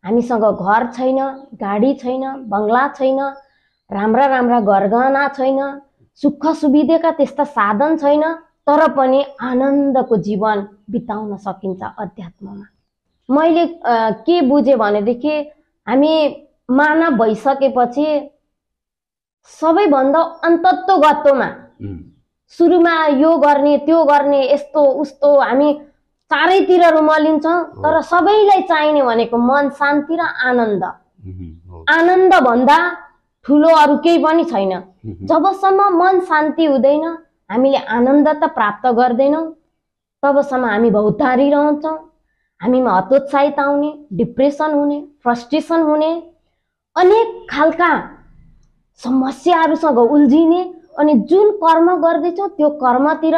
हामीसँग घर छैन, गाडी छैन, बंगला छैन, राम्रा राम्रा गरगहना छैन, सुख सुविधाका त्यस्ता साधन छैन, तर पनि आनन्दको जीवन बिताउन सकिन्छ अध्यात्ममा। मैले के बुझेँ भनेदेखि हामी मानव भइसकेपछि सबैभन्दा अन्तत्वगत्वमा सुरुमा यो गर्ने त्यो गर्ने यस्तो उस्तो हामी चारैतिर रुमलिन्छौँ, तर सबैलाई चाहिने भनेको मन शान्ति र आनन्द। आनन्द भन्दा ठुलो अरू केही पनि छैन। जबसम्म मन शान्ति हुँदैन, हामीले आनन्द त प्राप्त गर्दैनौँ, तबसम्म हामी भौतारी रहन्छौँ, हामीमा हतोत्साहित आउने, डिप्रेसन हुने, फ्रस्ट्रेसन हुने, अनेक खालका समस्याहरूसँग उल्झिने, अनि जुन कर्म गर्दैछौँ त्यो कर्मतिर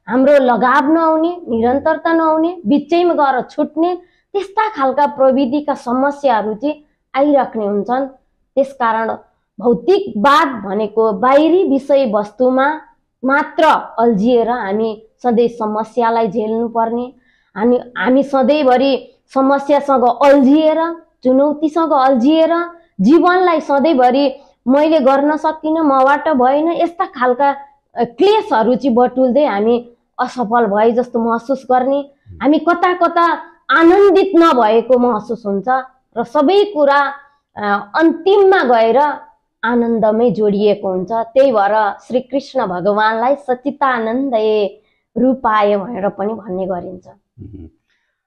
हाम्रो लगाव नहुने, निरन्तरता नहुने, बिचैमा गएर छुट्ने, त्यस्ता खालका प्रविधिका समस्याहरू चाहिँ आइराख्ने हुन्छन्। त्यसकारण भौतिकवाद भनेको बाहिरी विषय वस्तुमा मात्र अल्झिएर हामी सधैँ समस्यालाई झेल्नुपर्ने, हामी सधैँभरि समस्यासँग अल्झिएर, चुनौतीसँग अल्झिएर, जीवनलाई सधैँभरि मैले गर्न सकिनँ, मबाट भएन, यस्ता खालका क्लेशहरू चाहिँ बटुल्दै हामी असफल भए जस्तो महसुस गर्ने, हामी कता कता आनन्दित नभएको महसुस हुन्छ र सबै कुरा अन्तिममा गएर आनन्दमै जोडिएको हुन्छ। त्यही भएर श्री कृष्ण भगवानलाई सच्चिदानन्दय रूपाय भनेर पनि भन्ने गरिन्छ।